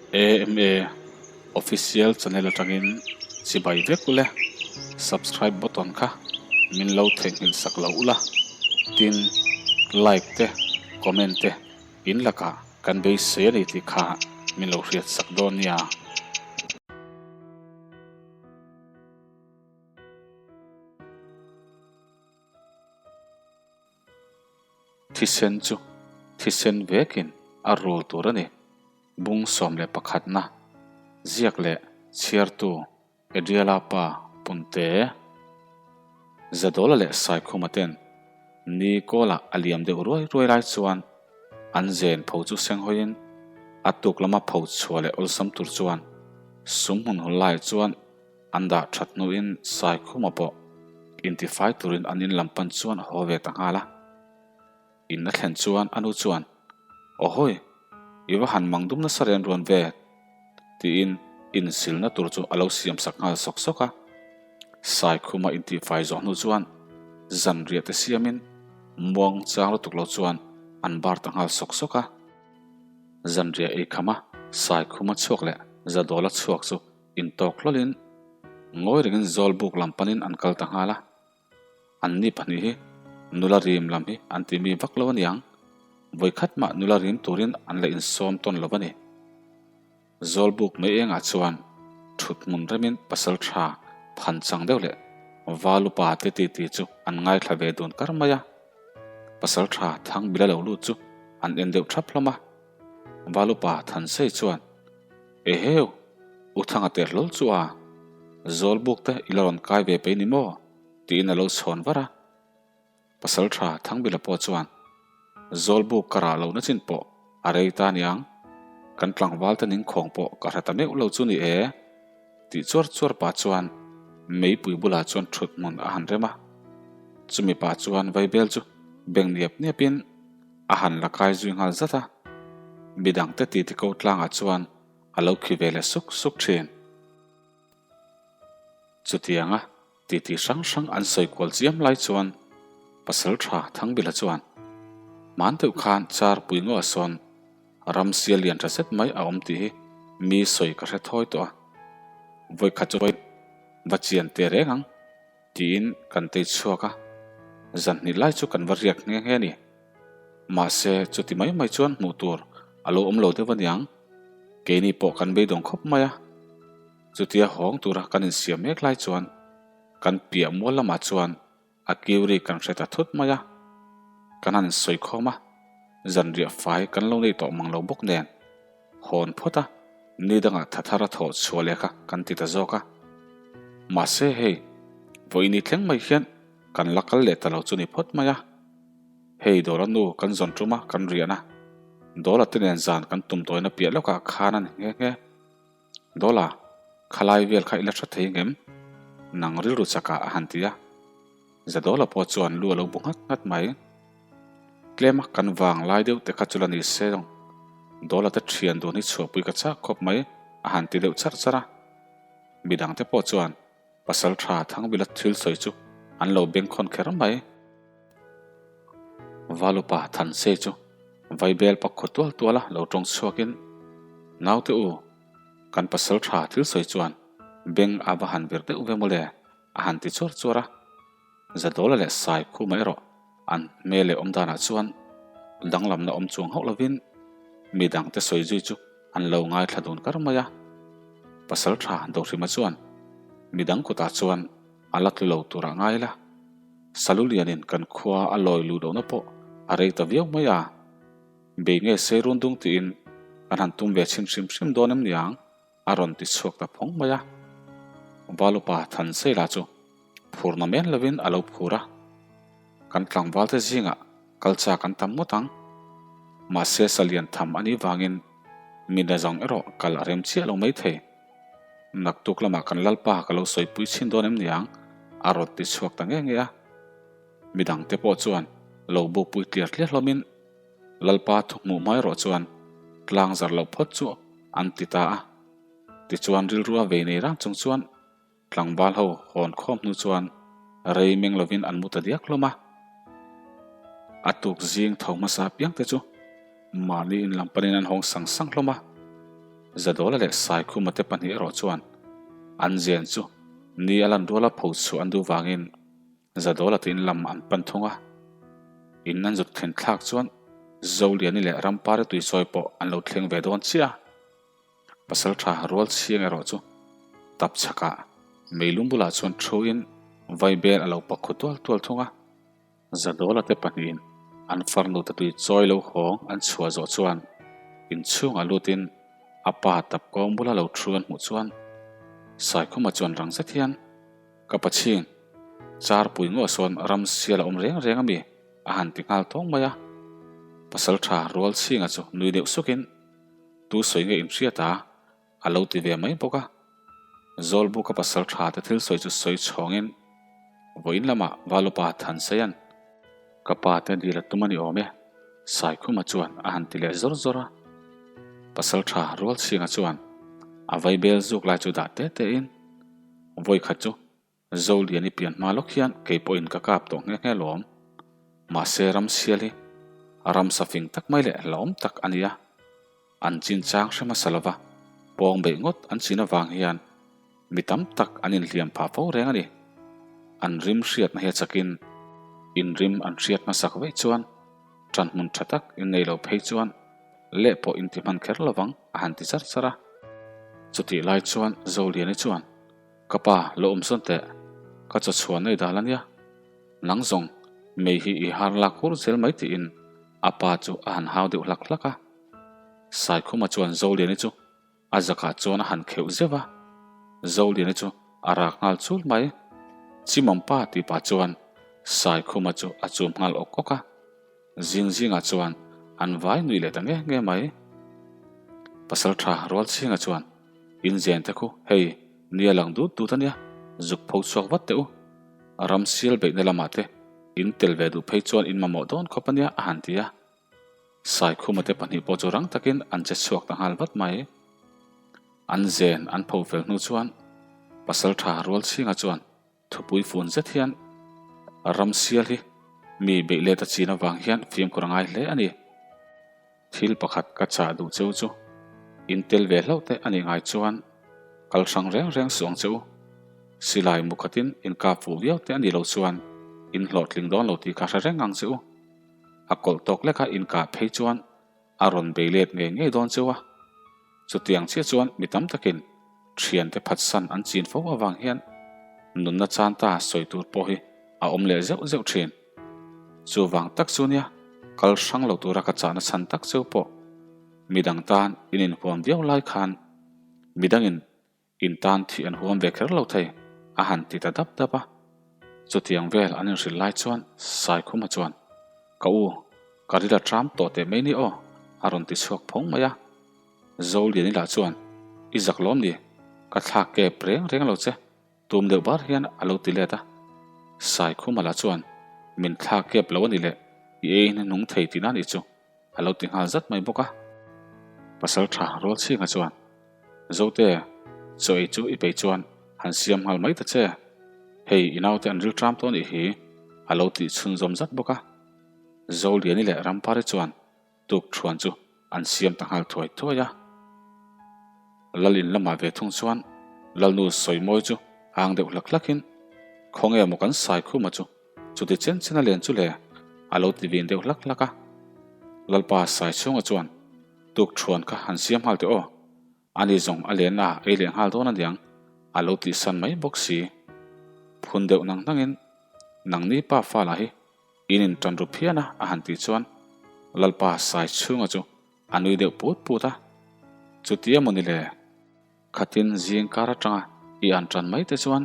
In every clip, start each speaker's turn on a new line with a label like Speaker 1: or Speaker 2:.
Speaker 1: AMA Official channel atangin chibai vek ule, subscribe button kha min lo theihnghilh sak lo ula, tin like te comment te in lakah kan beisei a ni tih kha min lo hriat sak dawn nia. Thisen chu thisen vekin a rul tur a ni. Bung 11 na ziak leh chhiartu Adriala pa Punte, Zadawla leh Saikhuma ten ni kawla a liam deuh ruai ruai lai chuan an zen pho chu senghawiin a tuk lama pho chhuah leh awlsam tur chuan sum hmun hawl laiah chuan An dah that hnuin Saikhuma pawh intifai turin an in lam pan chuan a haw ve ta nghal a. In a thlen chuan a nu chuan, Awhawi, i va han mang dum nasa ren ruan ve, tiin insilna tur chu a lo siam sak nghal sawk sawk a. Saikhuma intifai zawh hnu chuan zanriah te siamin muang chang lutuk lo chuan an bar ta nghal sawk sawk a. Zanriah ei khama Saikhuma chhuak leh Zadawla chhuak chu Intawk hlawlin ngawi rengin Zawlbuk lam panin an kal ta nghal a, anni pahnih hi nula rim lam hi an ti mi vak lo aniang, vawikhat mah nula rim turin an la insawm tawn lo a ni. Zawlbuk mai engah chuan thut hmun remin pasal tha phan chang deuh leh val upa te titi chu an ngaithla ve dun kar mai a, pasal tha Thangbila lo lut chu an en deuh thap hlawm a. Valupa Thansei chuan, Eheu, U Thanga teh hlawl chu a, Zawlbuk te i la rawn kai ve pei ni maw? tiin a lo chhawn var a. Pasalṭha Thangbila pawh chuan, Zawlbuk ka rah lohna chin pawh a rei ta niang, kan tlangval te ning khawng pawh ka hre ta meuh lo chu ni e, tih chuar chuar pah chuan meipui bulah chuan ṭhut hmun a han rem a. Chumi pah chuan vaibel chu beng niap niapin, A han la kai zui nghal zat a, midangte titi ko tlangah chuan a lo khi ve leh suk suk thin. Chutianga titi hrang hrang an sawi kual chiam lai chuan pasal tha Thangbila chuan hman deuh khan char pui ngaw a sawn ram sial lian tha zet mai a awm tih hi mi sawi ka hre thawi tawh a, vawikhat chu va chian teh reng ang. Tiin kan tei chhuak a, zan hnih lai chu kan va riak nghe nghe a ni. Mahse, chuti mai mai chuan hmuh tur a lo awm lo deuh aniang, keini pawh kan beidawng khawp mai a. Chutia hawng tura kan insiam mek lai chuan kan piah mual lamah chuan a kiu ri kan hre ta thut mai a, kan han insawi khawm a, zanriah fai kan lo nei tawh mang lo bawk nen. Hawn phawt a, ni dangah thathar a thawh chhuah leh kha kan ti ta zawk a. Mahse hei, vawiini thleng mai hian kan la kal leh ta lo chu ni phawt mai a. Hei Dawla nu kan zawn tum a kan rian a, Dawla te nen zan kan tum tawina piah lawkah khan a ni nghe nghe. Dawla, khalai vel kha i la hre thei ngem? Nang rilru chakah a han ti a. Zadawla pawh chuan lu a lo bu nghat nghat mai. Tlema kan vang lai deuh te kha chu la ni se zawng. Dawla te thian dun hi chhuahpui ka chak khawp mai a han ti deuh charh charh a. Midang te pawh chuan pasal tha Thangbila thil sawi chu an lo bengkhawn kher mai. Valupa Thansei chu Vaibel pakhaw tual tual a lo tawng chhuakin, Naute u, kan pasal tha thil sawi chuan beng a va han vir deuh ve mawle a han ti chuar chuar a. Zadawla leh Sai Khuma erawh an hmel leh awm danah chuan danglamna awm chuang hauh lovin mi dangte sawi zui chu an lo ngaithla dun kar mai a. Pasal tha Dohrima chuan mi dang kutah chuan a la tlu lo turah ngai la. Salulianin kan khua a lawi luh lohna pawh a rei ta viau mai a. Bei nge sei run dung tiin kan han tum ve chhin hrim hrim dawn em niang? A rawn ti chhuak ta phawng mai a. Valupa Thanseila chu phurna men lovin a lo phur a. Kan tlangvalte zingah kal chak an tam ngawt ang. Mahse salian tham a nih vangin mi nazawng erawh kal a rem chiah lo mai thei. Naktuk lamah kan Lalpa ka lo sawipui chhin dawn em niang? A rawn ti chhuak ta nge nge a. Midangte pawh chuan lo bukpui tliar tliar hlawmin Lalpa thu hmuh hmai erawh chuan tlang zar loh phawt chu an ti ta a. Tichuan rilru a vei nei rang chung chuan tlangval ho hawn khawm hnu chuan rei meng lovin an mu ta diak hlawm a. A tuk zing tho hmasa piang te chu mahni in lam panin an hawng sang sang hlawm a. Zadawla leh Saikhuma te pahnih erawh chuan an zen chu ni a lan ruala pho chhuah an duh vangin Zadawla te in lam an pan thung a. In an zut thlen thlak chuan Zoliani leh Rampari tuisawi pawh an lo thleng ve dawn chiah a. Pasalṭha rual chhiang erawh chu tap chhakah meilum bulah chuan thuin vaibel a lo pak khu tual tual thung a. Zadawla te pahnihin an farnu te tui chawi lo hawng an chhuah zawh chuan inchhungah lutin a pa tap kawng bula lo thu an hmuh chuan Saikhuma chuan rang zet hian, Ka pachhing, char pui ngawh sawn ram sial a awm reng reng ami? a han ti nghal tawng mai a. Pasalṭha rual chhinga chu nui deuh sukin, Tu sawi nge inhriat a? A lo ti ve mai bawk a. Zawlbuka pasal tha te thil sawi chu sawi chhawngin vawiin lamah Valupa Thansaia'n ka pa te dil a tum a ni awm e, Saikhuma chuan a han ti leh zawr zawr a. Pasal tha Rualchhinga chuan a vaibel zuk lai chu dah te tein vawikhat chu Zoliani pian hma lawk hian kei pawhin ka kap tawh nghe nghe lawm. Mahse ramsial hi ramsa fing tak mai leh hlauhawm tak a ni a. An chinchang hre hmasa lova pawng beih ngawt an chin avang hian mi tam tak an inhliam phah fo reng a ni. An rim hriatna hi a chakin inrim an hriat hmasak veih chuan ṭanhmun ṭha tak innei lo phei chuan leh pawh inti hman kher lovang a han ti char char a. Chutih lai chuan Zoliani chuan Ka pa, lo awm sawn teh. Ka chaw chhuan nei dal ania. Nang zawng, mei hi i har lak hur zel mai tiin a pa chu a han hau deuh hlak hlak a. Saikhuma chuan Zoliani chu a zakah chuan a han kheuh zeuh a. Zoliani chu a rak nghal chul mai. Chimawm pa tih pah chuan Saikhuma chu a chum nghal awk awk a. Zing zingah chuan an vai nui leh ta nge nge mai. Pasal tha Rualchhinga chuan In zen te khu hei nia lang dut dut ania, zuk pho chhuak vat teh u. Ram sial beihna lamah te in tel ve duh phei chuan in mamawh dawn khawp ania a han ti a. Saikhuma te pahnih pawh chu rang takin an che chhuak ta nghal vat mai. An zen an pho fel hnu chuan Pasal tha Rualchhinga chuan Thupui fun zet hian ram sial hi mi beih let a chin avang hian fimkhur a ngai hle a ni. Thil pakhat ka chah duh cheu chu in tel ve hlauh te a nih ngai chuan kal hrang reng reng suh ang che u. Silai mu khatin in kap fuh viau te a nih loh chuan in hlawhtling dawn lo tih kha hre reng ang che u. A kawlh tawk leka in kah phei chuan a rawn bei let ngei ngei dawn cheu a. Chutiang chiah chuan mi tam takin thiante phatsan an chin fo avang hian nunna chan ta sawi tur pawh hi a awm leh zeuh zeuh thin. Chuvang tak chu nia kal hrang lo tura ka chahna chhan tak cheu pawh midang tan in inhuam viau lai khan midangin In tan thih an huam ve kher lo thei, a han ti ta dap dap a. Chutiang vel an inhrilh lai chuan Saikhuma chuan, Ka u, ka ril a tram tawh teh mai ni aw, a rawn ti chhuak phawng mai a. Zoliani lah chuan, I zak lawm ni, ka thlak kep reng reng lo che, tum deuh bar hian a lo ti let a. Saikhuma lah chuan, Min thlak kep lo a ni leh, i ei in a nung thei tihna a nih chu, a lo ti nghal zat mai bawk a. Pasal tha Rualchhinga chuan, Zote, chaw ei chu i peih chuan han siam nghal mai ta che. Hei i naute an ril tram tawh anih hi, a lo tih chhunzawm zat bawk a. Zoliani leh Rampari chuan tuk thuan chu an siam ta nghal thuai thuai a. Lal in lamah ve thung chuan Lalnu sawimawi chu ang deuh hlak hlakin, Khawnge maw kan Saikhuma chu Chuti chen chen a len chu le, a lo ti vin deuh hlak hlak a. Lalpa Saichhunga chuan, Tuk thuan kha han siam nghal teh aw, ani zawng a lenna ah ei leh nghal dawn aniang, a lo tihsan mai bawk si. Phun deuh nang nangin, Nangni pa fa lah hi in intan ru phian a, a han tih chuan Lalpa Saichhunga chu a nui deuh put put a. Chutia maw ni le? Khatin zing kar atanga i an tan mai te chuan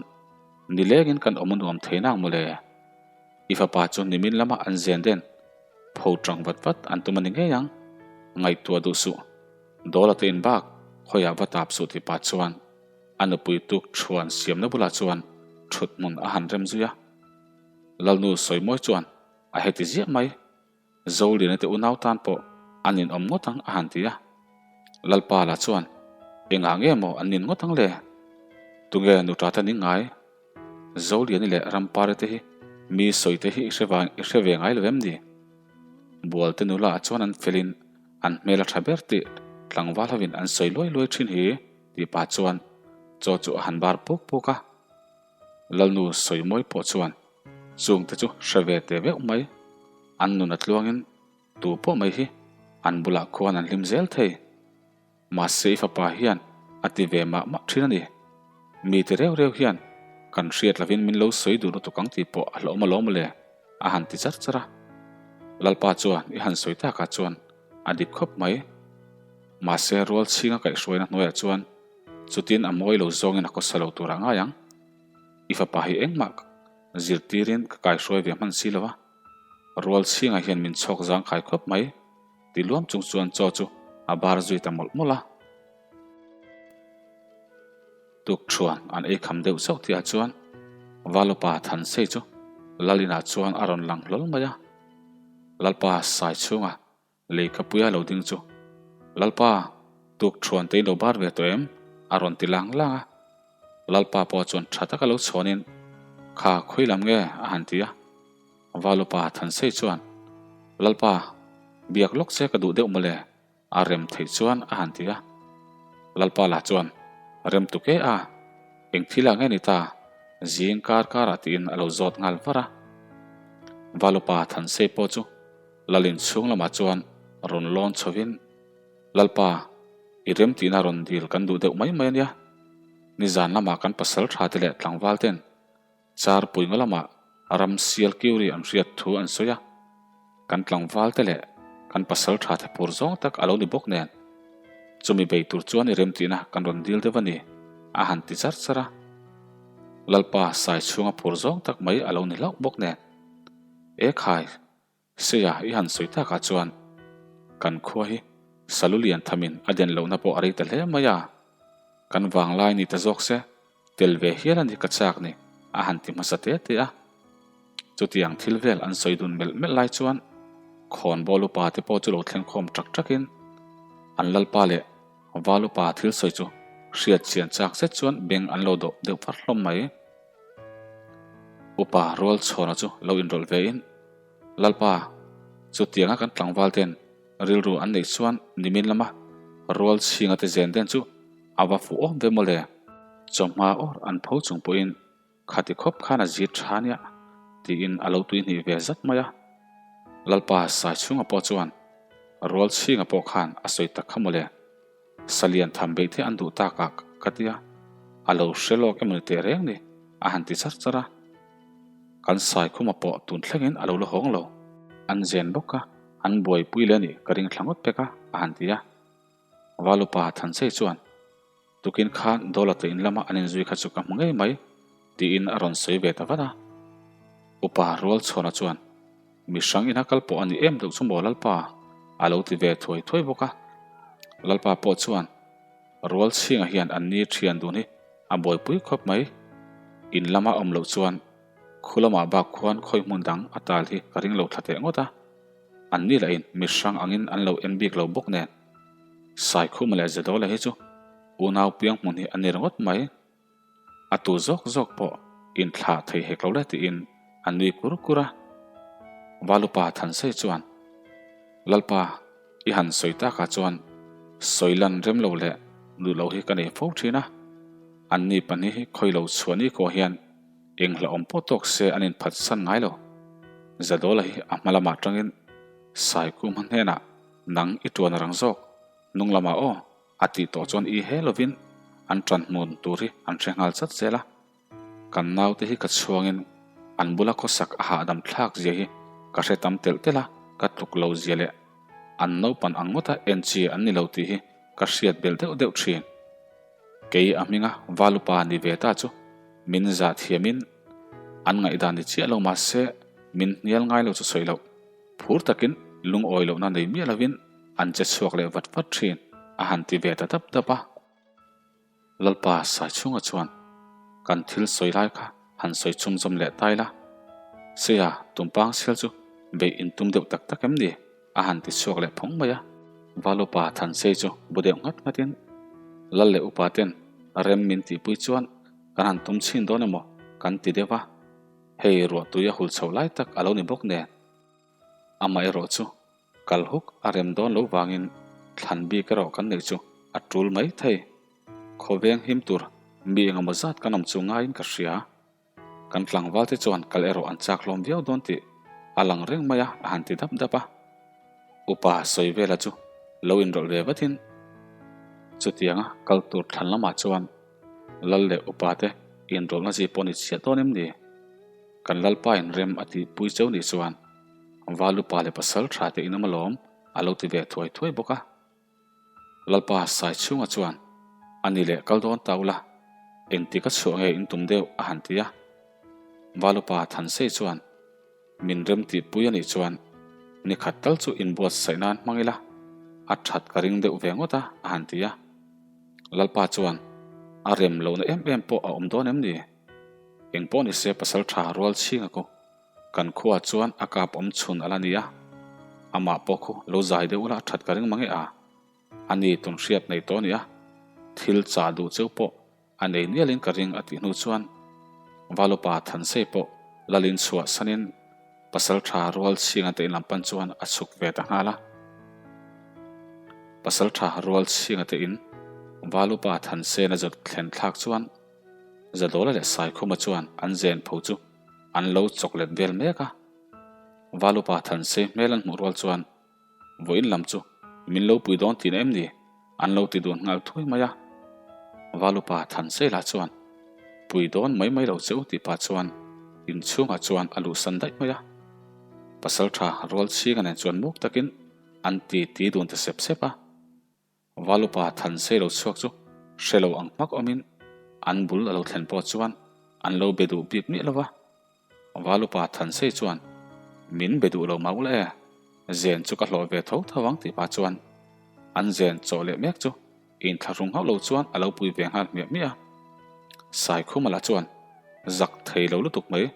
Speaker 1: nilengin kan awm a nuam thei nang mawle. I fapa chu nimin lama an zen den pho tang vat vat an tum a ni ngei ang. Ngaihtuah duh suh. Dawla te in bak khawiah va tap suh tih pah chuan a nupui tuk thuan siamna bulah chuan thut hmun a han rem zui a. Lalnu sawimawi chuan a heti ziah mai. Zoliana te unau tan pawh an inawm ngawt ang a han ti a. Lalpa lah chuan, Engah nge maw an nin ngawt ang le? Tunge nuṭa te ning ngai? Zoliani leh Rampari te hi mi sawi te hi i hre vang i hre ve ngai lo em ni? Bualte nula ah chuan an felin an hmel a ṭha ber tih. tlangval hovin an sawi luai luai thin hi tih pah chuan chaw chu a han bar puk puk a. Lalnu sawi mawi pawh chuan chungte chu hre ve teh veuh mai. An nun a tluangin tu pawh mai hi an bulah khuan an hlim zel thei. Mahse i fapa hian a ti ve mah mah thin a ni. Mi ti reu reu hian kan hriat lovin min lo sawi duh lutuk ang tih pawh a hlauhawm alawm le, a han ti char char a. Lalpa chuan i han sawi takah chuan a dik khawp mai. Mahse rual chhinga kaihhruaina hnuaiah chuan chutin a mawi lo zawngin a khawsa lo tur a ngai ang. I fapa hi engmah zirtirin ka kaihhruai ve hman si lo a, rual chhingah hian min chhawk zangkhai khawp mai. Ti luam chung chuan chaw chu a bar zui ta mawlh mawlh a. Tuk thuan an ei kham deuh chauh tihah chuan Valupa Thansei chu Lal inah chuan a rawn lang hlawl mai a. Lalpa sai chhunga leikhapuia lo ding chu, Lalpa, tuk thuan te in lo bar ve tawh em? a rawn ti lang lang a. Lalpa pawh chuan tha taka lo chhawnin, Kha khawi lam nge? a han ti a. Valupa Thansei chuan, Lalpa, biak lawk che ka duh deuh mawle, a rem theih chuan a han ti a. Lalpa lah chuan, Rem tuk e a, eng thil ah nge ni ta, zing kar karah tiin a lo zawt nghal var a. Valupa Thansei pawh chu Lalin chhung lamah chuan rawn lawn chhovin, Lalpa, i rem tihna rawn dil kan duh deuh mai mai a nia. Nizan lamah kan pasal tha te leh tlangval ten Char puinga lamah ram sial kiuri an hriat thu an sawi a, kan tlangval te leh kan pasal tha the phur zawng tak a lo ni bawk nen, chumi bei tur chuan i remtihna kan rawn dil deuh a ni, a han ti char char a. Lalpa sai chhunga phur zawng tak mai a lo ni hlauh bawk nen. E khai! Seia i han sawi takah chuan kan khua hi salu lian thamin a den lohna pawh a rei ta hle mai a, kan vanglai ni ta zawk se tel ve hial a ni ka chak ni a han ti hmasa te te a. Chutiang thil vel an sawi dun melh melh lai chuan khawnbawl upa te pawh chu lo thleng khawm ṭak ṭakin an lalpa leh val upa thil sawi chu hriat chian chak zet chuan beng an lo dawh deuh far hlawm mai. Upa rual chhawna chu lo inrawlh vein Lalpa, chutianga kan tlangval ten rilru an neih chuan nimin lama rual chhinga te zen den chu a va fuh awm ve mawle. Chawhma awr an pho chung pawhin khati khawp khan a zir tha nia tiin a lo tuihnih ve zat mai a. Lalpa sai chhunga pawh chuan rual chhinga pawh khan a sawi tak kha mawle. Salian tham beih te an duh tak a ka tia, a lo hre lawk emawni teh reng ni a han ti char char a. Kan Saikhuma pawh tun thlengin a lo la hawng lo. An zen bawk a, an buaipui leh a nih ka ring thla ngawt pek a, a han ti a. Valupa Thansei chuan, Tukin khan Dawlata in lama an inzui kha chu ka hmu ngei mai, tiin a rawn sawi ve ta vat a. Upa Rualchhawna chuan, Mi hrang ina kal pawh a ni em deuh chu maw Lalpa? a lo ti ve thuai thuai bawk a. Lalpa pawh chuan, Rualchhinga hian an ni thian dun hi a buaipui khawp mai. In lama awm loh chuan khu lamah bak khuan khawi hmun dang a tal hi ka ring lo thla teh ngawt a. An ni lahin mi hrang angin an lo en bik lo bawk nen. Saikhuma leh Zadawla hi chu unau piang hmun hi a ni ringawt mai. A tu zawk zawk pawh inthlah thei hek lo le tiin a nui kur kur a. Valupa Thansei chuan, Lalpa, i han sawi takah chuan sawi lan rem lo leh duh lo hi ka nei fo thin a. Anni pahnih hi khawi lo chhuah ni kawh hian eng hlauhawm pawh tawk se an inphat san ngai lo. Zadawla hi a hma lamah tangin Saikhuma hnenah nang i tuan rang zawk, hnung lamah aw, A tih tawh chuan i he lovin an ṭan hmun tur hi an hre nghal chat zel a. Kan naute hi ka chhuangin an bula khawsak a hahdam thlak zia hi ka hre tam telh telh a, ka tluk lo zia leh an naupan ang ngawta en chi an ni lo tih hi ka hriat belh deuh deuh ṭhin. Kei a hminga Valupa ni ve ta chu min zah thiamin an ngaihdan ni chiah lo mahse min hnial ngai lo chu sawi loh. Phur takin lungawi lohna nei miah lovin an che chhuak leh vat vat thin a han ti ve ta dap dap a. Lalpa Saichhunga chuan kan thil sawi lai kha han sawi chhunzawm leh tai la, Seia tumpang sial chu beih in tum deuh tak tak em ni? a han ti chhuak leh phawng mai a. Valupa Thansei chu bu deuh nghat nghatin Lal leh upa ten rem min tihpui chuan kan han tum chhin dawn emaw kan ti deuh a, hei ruahtui a hul chho lai tak a lo ni bawk nen. Amaherawhchu kal huk a rem dawn lo vangin Thlan bik erawh kan neih chu a tul mai thei. Khawveng him tur mi engemaw zat kan awm chu ngaiin ka hria. Kan tlangval te chuan kal erawh an chak hlawm viau dawn tih a lang reng mai a, a han ti dap dap a. Upa sawi vela chu lo inrawlh ve vatin chutianga kal tur thlan lamah chuan Lal leh upa te inrawlhna chi pawh ni chhiat dawn em ni? Kan Lalpa in rem a tih pui cheu nih chuan Val upa leh pasal tha te in awm alawm a lo ti ve thuai thuai bawk a. Lalpa sai chhunga chuan a ni leh kal dawn ta ula, engtik a chhuah nge in tum deuh a han ti a. Val upa Thansei chuan min rem tih pui a nih chuan ni khat tal chu inbuatsaih nan hmang ila a that ka ring deuh ve ngawt a a han ti a. Lalpa chuan a rem lohna em em pawh a awm dawn em ni? Engpawh ni se pasal tha rual chhing a ko. Kan khuaah chuan a kap awm chhun a la ni a, amah pawh khu lo zai deuh ula a that ka ring mang e a, a ni tun hriat nei tawh a ni a, thil chah duh cheu pawh a nei nialin ka ring a tih hnu chuan Valupa Thansei pawh lalin chhuah sanin pasal tha rual chhinga te in lam pan chuan a chhuk ve ta nghal a. Pasal tha rual chhinga te in Valupa Thansena zawt thlen thlak chuan Zadawla leh Saikhuma chuan an zen pho chu an lo chawk let vel mek a. Valupa Thansei hmel an hmuh rual chuan vawiin lam chu min lo pui dawn tihna em ni? An lo ti dun nghal thuai mai a. Valupa Thansei lah chuan pui dawn mai mai lo che u tih pah chuan inchhungah chuan a luhsan daih mai a. Pasaltha Rualchhinga nen chuan muk takin an ti ti dun ta sep sep a. Valupa Thansei lo chhuak chu hre lo ang hmak awmin an bul a lo thlen pawh chuan an lo be duh bik miah lo va. Valupa Thansei chuan, Min be duh lo mau la e, zen chu ka hlawh ve tho tho ang tih pah chuan an zen chawh leh mek chu inthlahrung hauh lo chuan a lo pui ve nghal hmiah hmiah a. Saikhuma lah chuan, Zak thei lo lutuk mai,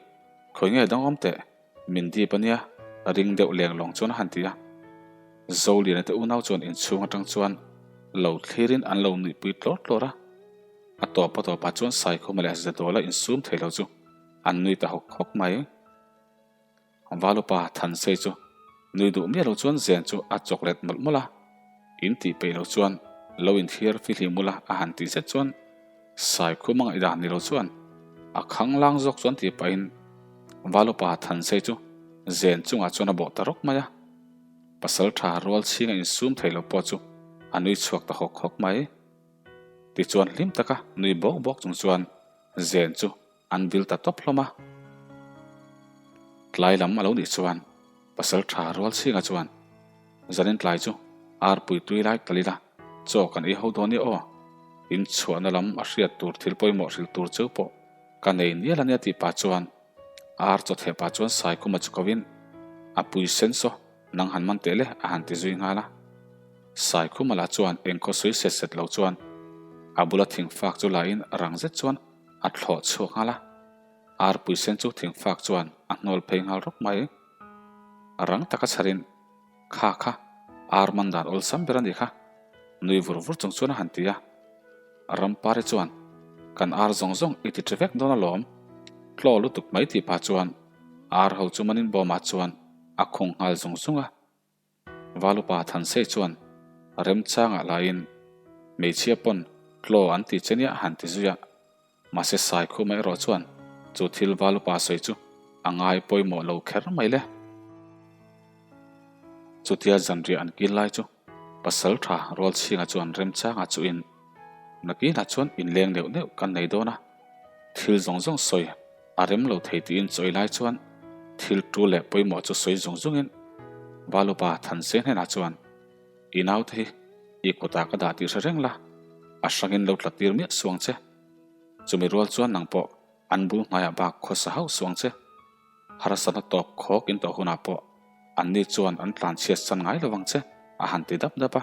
Speaker 1: khawi nge dang awm teh? Min dip a nia, ring deuh leng lawng chuan a han ti a. Zoliana te unau chuan inchhung atang chuan lo thlirin an lo nuihpui tlawr tlawr a. A tawp a tawpah chuan Saikhuma leh Zadawla insum thei lo chu an nui ta hawk hawk mai. Valupa Thansei chu nui duh miah lo chuan zen chu a chawk let mawlh mawlh a. In tih peih lo chuan lo inthiar fihlim ula a han tih zet chuan Saikhum a ngaihdan ni lo chuan a khanglang zawk chuan tih pahin Valupa Thansei chu zen chungah chuan a bawh ta rawk mai a. Pasal tha rual chhinga insum thei lo pawh chu a nui chhuak ta hawk hawk mai. Tichuan hlim taka nui bawk bawk chung chuan zen chu an vil ta tawp hlawm a. Tlai lam a lo nih chuan pasal tha rual chhinga chuan zanin tlai chu arpui tui lai tal ila chaw kan ei ho dawn nia aw. In chhuahna lam a hriat tur thil pawimawh hrilh tur cheu pawh ka nei nial ania tih pah chuan ar chaw theh pah chuan Saikhuma chu ko in a pui sen saw nang han man teh le a han ti zui nghal a. Saikhuma lah chuan engkhaw sawi set set lo chuan a bula thingfak chu la in rang zet chuan a thlawh chhuak nghal a, arpui sen chu thingfak chuan a hnawl phei nghal rawk mai. Rang taka chharin, Kha kha, ar man dan awlsam ber a nih kha, nui vur vur chung chuan a han ti a. Rampari chuan, Kan ar zawng zawng i ti ṭhi vek dawn alawm, tlaw lutuk mai tih pah chuan ar ho chu manin bawmah chuan a khung nghal zung zung a. Valupa Thansei chuan remchangah laiin hmeichhia pawn tlaw an ti che nia han ti zui a, mahse Saikhuma erawh chuan chu thil Valupa sawi chu a ngai pawimawh lo kher mai le. Chutia zanriah an kil lai chu pasal tha Rualchhinga chuan remchangah chuhin nakinah chuan inleng neuh neuh kan nei dawn a, thil zawng zawng sawi A rem lo thei tiin chawi lai chuan thil tu leh pawimawh chu sawi zung zungin Valupa Thanse hnenah chuan, I naute hi i kutah ka dah tih hre reng la, a hrangin lo tla tir miah suang che. Chumi rual chuan nang pawh an bul hnaiah bak khawsa hauh suang che. Harsatna tawp khawk in tawh hunah pawh anni chuan an tlanchhiat san ngai lovang che, a han ti dap dap a.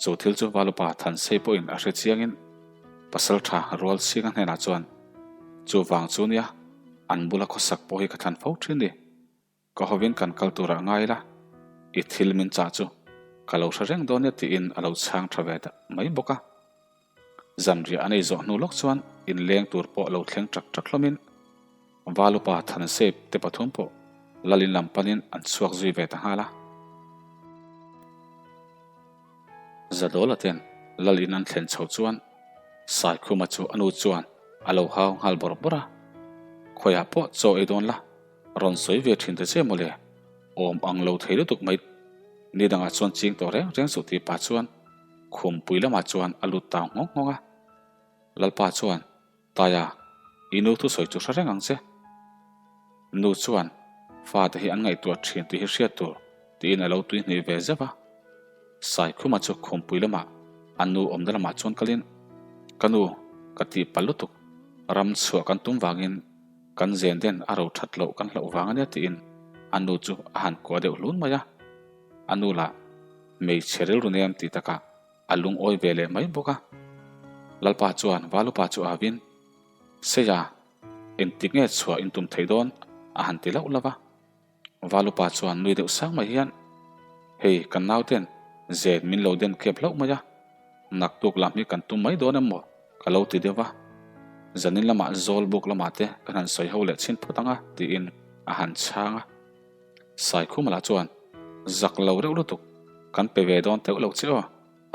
Speaker 1: Chu thil chu Valupa Thansei pawhin a hre chiangin Pasaltha Rualchhinga hnenah chuan, Chuvang chu nia, an bula khawsak pawh hi ka thlan fo thin ni. Ka hovin kan kal turah ngai ila, i thil min chah chu ka lo hre reng dawn nia tiin a lo chhang tha ve ta mai bawk a. Zanriah an ei zawh hnu lawk chuan inleng tur pawh lo thleng ṭak ṭak hlawmin Valupa Thansep te pathum pawh Lalin lam panin an chhuak zui ve ta nghal a. Zadawla ten Lal in an thlen chho chuan Saikhuma chu a nu chuan a lo hau nghal bawrh bawrh a, Khawiah pawh chaw ei dawn la, rawn sawi ve thin ta che mawle, awm ang lo thei lutuk mai ni dangah chuan ching tawh reng reng suh tih pah chuan khumpui lamah chuan a lut tau nghawng nghawng a. Lalpa chuan, Taia, i nu thusawi chu hre reng ang che. Nu chuan, Fate hi an ngaihtuah thin tih hi hriat tur, tiin a lo tui hnih ve zeuh a. Saikhuma chu khumpui lamah a nu awmna lamah chuan kalin, Ka nu, ka tih palh lutuk, ram chhuah kan tum vangin kan zen den a ro that loh kan hlauh vang ania tiin a nu chu a han kuah deuh hlun mai a. A nu lah hmeichhe rilru nem tih takah a lungawi ve leh mai bawk a. Lalpa chuan Valupa chu avin, Seia, engtik nge chhuah in tum thei dawn? a han ti lauh lauh a. Valupa chuan nui deuh sang mai hian, Hei, kan nauten zen min lo den kep hlauh mai a, naktuk lam hi kan tum mai dawn em maw? ka lo ti deuh a. Zanin lamah zawl buk lamah te kan han sawi ho leh chhin phawt ang a, tiin a han chhang a. Saikhuma lah chuan, Zak lo reuh lutuk, kan pe ve dawn teuh lo che aw,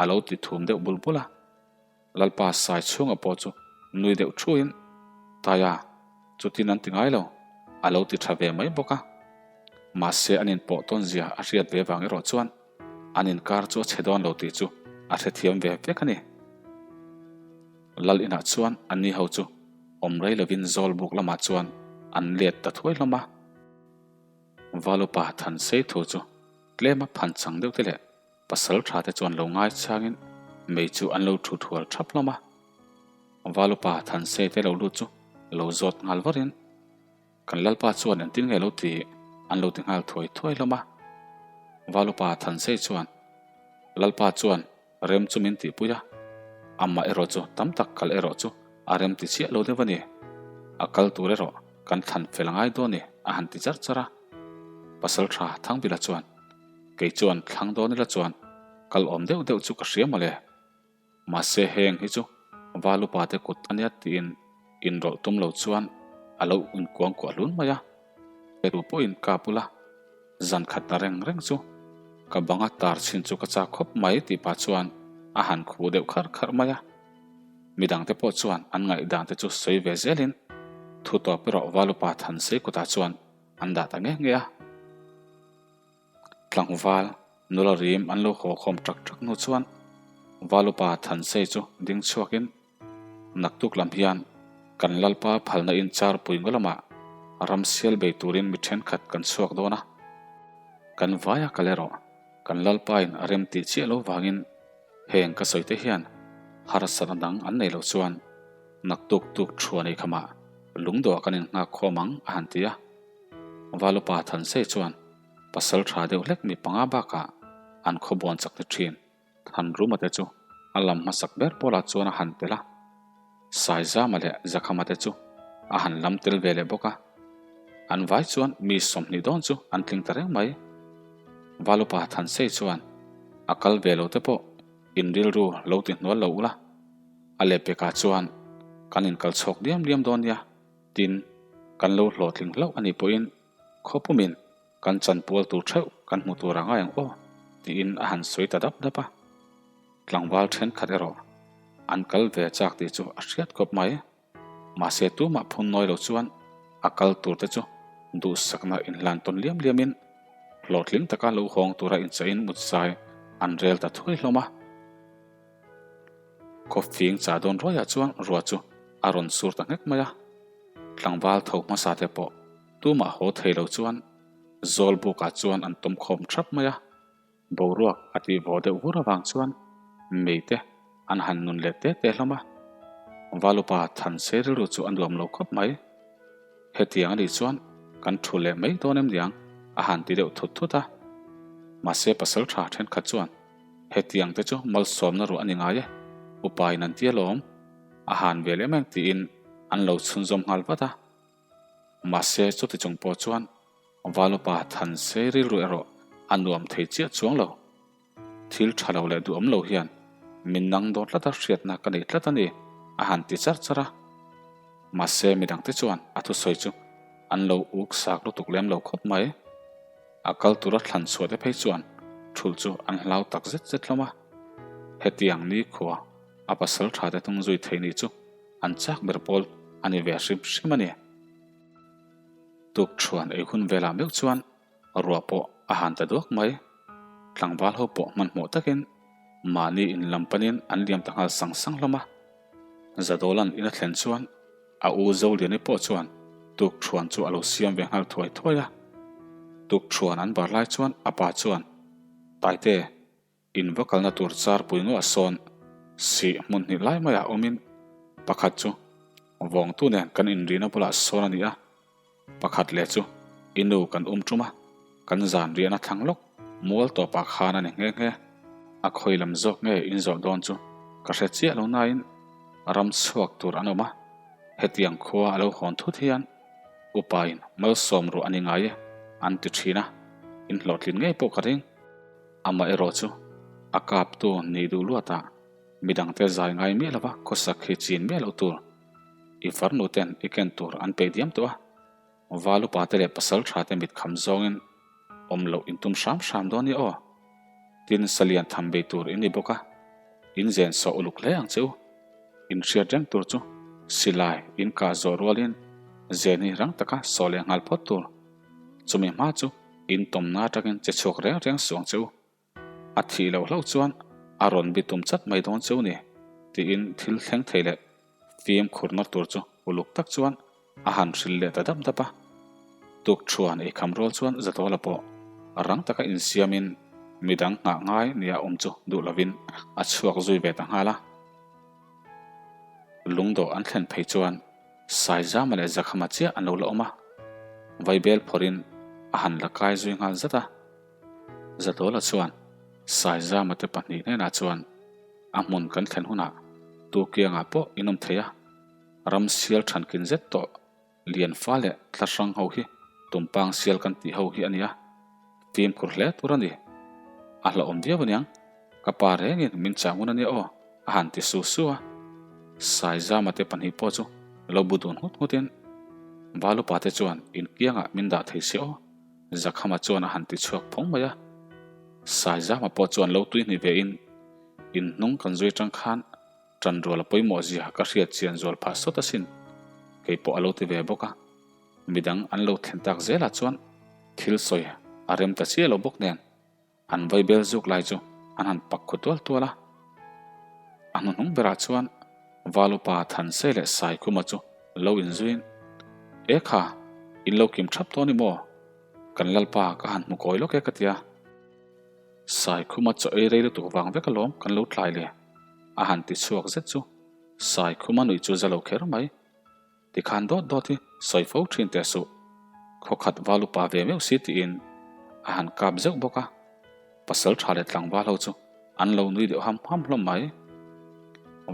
Speaker 1: a lo ti thum deuh bul bul a. Lalpa Sai chhunga pawh chu nui deuh thuin, Taia, chutin an ti ngai lo, a lo ti tha ve mai bawk a. Mahse an inpawh tawn zia a hriat ve vang erawh chuan an inkar chu a chhe dawn lo tih chu a hrethiam ve vek a ni. Lal inah chuan anni ho chu awm rei lovin Zawlbuk lamah chuan an let ta thuai hlawm a. Valupa Thansei thu chu tlema phan chang deuh te leh pasal tha te chuan lo ngai changin mei chu an lo thu thual thap hlawm a. Valupa Thansei te lo lut chu lo zawt nghal varin kan Lalpa chuan engtin nge lo ti an lo ti nghal thuai thuai hlawm a. Valupa Thansei chuan Lalpa chuan rem chu min tihpui a, amah erawh chu tam tak kal erawh chu a rem ti chiah lo deuh a ni. A kal tur erawh kan thlan fel ngai dawn ni a han ti char char a. Pasal tha Thangbila chuan, Kei chuan thlang dawn ila chuan kal awm deuh deuh chu ka hria mawle. Mahse heng hi chu Valupa te kut a nia tiin inrawlh tum lo chuan a lo inkuangkuah hlun mai a. Tu pawhin ka bula zan khat na reng reng chu ka banga tar chhin chu ka chak khawp mai tih pah chuan a han khuh deuh kharh kharh mai a. Midangte pawh chuan an ngaihdan te chu sawi ve zelin thu tawp erawh Valupa Thansei kutah chuan an dah ta nge nge a. Tlangval nula rim an lo haw khawm ṭak ṭak hnu chuan Valupa Thansei chu ding chhuakin Naktuk lam hian kan Lalpa phalna in char pui ngaw lamah ram sial bei turin mi thenkhat kan chhuak dawn a. Kan vaia kal erawh kan Lalpa in a rem tih chiah lo vangin heng ka sawi te hian harsatna dang an nei loh chuan naktuk tuk thuan ei khamah lungdawh kan innghak khawm ang a han ti a. Valupa Thansei chuan pasal tha deuh hlek mi panga bakah an khawbuan chak ni thin. Thanruma te chu a lam hmasak ber pawlah chuan a han tel a, Saizama leh Zakhama te chu a han lam tel ve leh bawk a. An vai chuan mi 20 dawn chu an tling ta reng mai. Valupa Thansei chuan a kal ve lo te pawh in rilru lo ti hnual lo ula, a lehpekah chuan kan inkal chhawk diam diam dawn nia, tin kan lo hlawhtling hlauh a nih pawhin khawpumin Kan chanpual tur theuh kan hmu tur a ngai ang aw, tiin a han sawi ta dap dap a. Tlangval thenkhat erawh an kal ve chak tih chu a hriat khawp mai. Mahse tumah phun nawi lo chuan a kal tur te chu duhsakna inhlan tawn liam liamin hlawhtling taka lo hawng tura inchaihin mutzai an rel ta thuai hlawm a. Khawfing chah dawn ruaiah chuan ruah chu a rawn sur ta nghek mai a. Tlangval tho hmasa te pawh Tumah haw thei lo chuan zawl bukah chuan an tawm khawm thap mai a, boruak a tih vaw deuh vur avang chuan meite an han nun leh te te hlawm a. Valupa Thansei rilru chu a nuam lo khawp mai. Hetiang a nih chuan kan thu leh mai dawn em niang a han ti deuh thut thut a. Mahse pasal tha thenkhat chuan hetiang te chu malsawmna ruah a ni ngai e, upain an ti alawm, a han ve leh mai tiin an lo chhunzawm nghal vat a. Mahse chuti chung pawh chuan Valupa Thansei rilru erawh a nuam thei chiah chuang lo. Thil tha lo leh duhawm lo hian min nang dawn tlat a hriatna ka nei tlat a ni, a han ti char char a. Mahse midangte chuan a thusawi chu an lo uk sak lutuk lem lo khawp mai. A kal tura thlan chhuah te phei chuan thulh chu an hlau tak zet zet hlawm a. Hetiang nikhua a pasal tha te hnung zui thei nih chu an chak ber pawl a ni ve hrim hrim a ni. Tuk thuan ei hun velah meuh chuan ruah pawh a han ta duak mai. Tlangval ho pawh hmanhmawh takin mahni in lam panin an liam ta nghal sang sang hlawm a. Zadawla'n in a thlen chuan a u Zoliani pawh chuan tuk thuan chu a lo siam ve nghal thuai thuai a. Tuk thuan an bar lai chuan a pa chuan, Taite, In va kalna tur char pui ngawh sawn sih hmun hnih lai maiah awmin pakhat chu vawngtu nen kan inrihna bulah sawn a ni a, pakhat leh chu i nu kan um tum a, kan zan riahna thlang lawk mual tawpah khan a ni nghe nghe. A khawi lam zawk nge in zawh dawn chu ka hre chiah lo nain ram chhuak tur an awm a, hetiang khua a lo hawn thut hian upain malsawm ruah a ni ngai e an ti thin a, in hlawhtlin ngei pawh ka ring. Amaherawh chu a kaptu nih duh luatah midangte zai ngai miah lova khawsak hi chin miah loh tur i farnu ten i ken tur an peih diam tawh a, val upa te leh pasal tha te mit kham zawngin awm loh in tum hram hram dawn nia aw. Tin salian tham bei tur in ni bawk a, in zen sawh uluk hle ang che u. In hriat reng tur chu silai in kah zawh rualin zen hi rang taka sawh leh nghal phawt tur. Chumi hma chu in tawmna atangin che chhuak reng reng suh ang che u. A thih loh hlauh chuan a rawn bi tum chat mai dawn cheu ni, tiin thil thleng thei leh fimkhurna tur chu uluk tak chuan a han hrilh leh ta dap dap a. Tukṭhuan eikham rual chuan Zatawla pawh rang taka insiamin midang nghah ngai nia awm chu duh lovin a chhuak zui ve ta nghal a. Lungdawh an thlen phei chuan Saizama leh Zakhama chiah an lo la awm a, Vaibel phawrhin a han la kai zui nghal zat a. Zatawla chuan Saizama te pahnih hnenah chuan a hmun kan thlen hunah Tukiangah pawh in awm thei a, ram sial thankin zet tawh Lianfa leh thla hrang ho hi tumpang sial kan tih ho hi a nia, fimkhur hle tur a ni. A hlauhawm viau aniang, ka pa rengin min chah ngun a nia aw, a han ti su su a. Saizama te pahnih pawh chu lo bu dun nghut nghutin Valupa te chuan inkiangah min dah thei si aw, Zakhama chuan a han ti chhuak phawng mai a. Saizama pawh chuan lo tuihnih vein inhnung kan zui tang khan Ṭanrual a pawimawh zia ka hriat chian zual phah sawt asin, kei pawh a lo ti ve bawk a. Midang an lo thlen tak zelah chuan thil sawi a rem ta chiah lo bawk nen an vaibel zuk lai chu an han pak khu tual tual a. A hnuhnung berah chuan Valupa Thansei leh Saikhuma chu lo inzuiin, E kha, in lo kim ṭhap dawn i maw? Kan Lalpa ka han hmu kawi lawk e ka ti a. Saikhuma chaw ei rei lutuk vang vek alawm kan lo tlai le, a han ti chhuak zet chu Saikhuma nuih chu za lo kher mai. Tikhan dawt dawt hi sawi fo thin teh suh, khawkhat val upa ve meuh si tiin a han kap zeuh bawk a, pasal tha leh tlangval ho chu an lo nui deuh ham ham hlawm mai.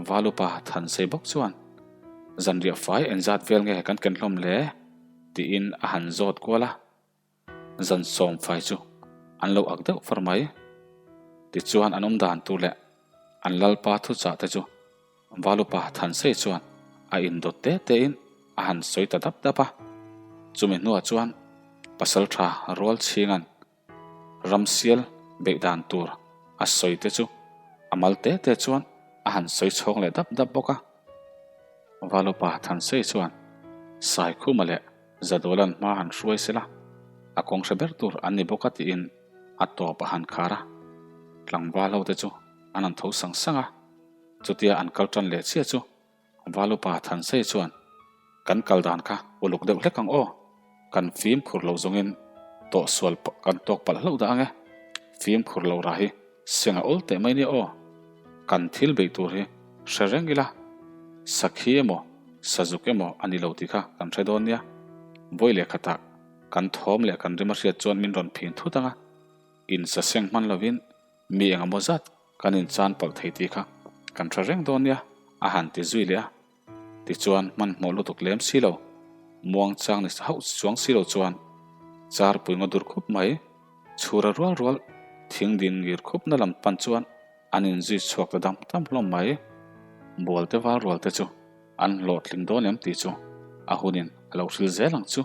Speaker 1: Val upa Thansei bawk chuan, Zanriah fai engzat vel nge kan ken hlawm le? tiin a han zawt kual a. Zan sawm fai chu an lo ak deuh far mai. Tichuan an awm dan tur leh an lalpa thuchah te chu Valupa Thansei chuan a indawt te tein a han sawi ta dap dap a. Chumi hnuah chuan Pasaltha Rualchhinga'n ramsial beih dan tur a sawi te chu a mal te te chuan a han sawi chhawng leh dap dap bawk a. Valupa Thansei chuan Saikhuma leh Zadawla'n hma han hruai sela, a kawng hre ber tur an ni bawk a tiin a tawp a han khar a. Tlangval ho te chu an han tho sang sang a, chutia an kal tan leh chiah chu Valupa Thansei chuan, Kan kal dan kha uluk deuh hlek ang aw, kan fimkhur lo zawngin tawhsual kan tawk palh hlauh dah ang e, fimkhur loh rah hi seng a awl teh mai nia aw, kan thil beih tur hi hre reng ila, sakhi emaw sazuk emaw a ni lo tih kha kan hre dawn nia, vawi leh khatah kan thawm leh kan rim a hriat chuan min rawn phing thut ang a, in saseng hman lovin mi eng emaw zat kan inchan palh thei tih kha kan hre reng dawn nia a han ti zui leh a. Tichuan hmanhmawh lutuk lem si lo, muang chang ni hauh chuang si lo chuan char pui ngaw dur khup mai, chhura rual rual thing din ngir khup na lam pan chuan an inzui chhuak ta dam dam hlawm mai. Bual te val rual te chu an hlawhtling dawn em tih chu a hunin a lo hril zel ang chu.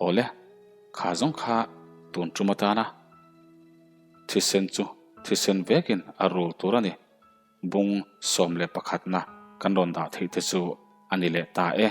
Speaker 1: Awle, kha zawng kha tun tum atana thisen chu thisen vekin a rul tur a ni. Bung 11 na kan rawn dah theih te chu a ni leh ta e.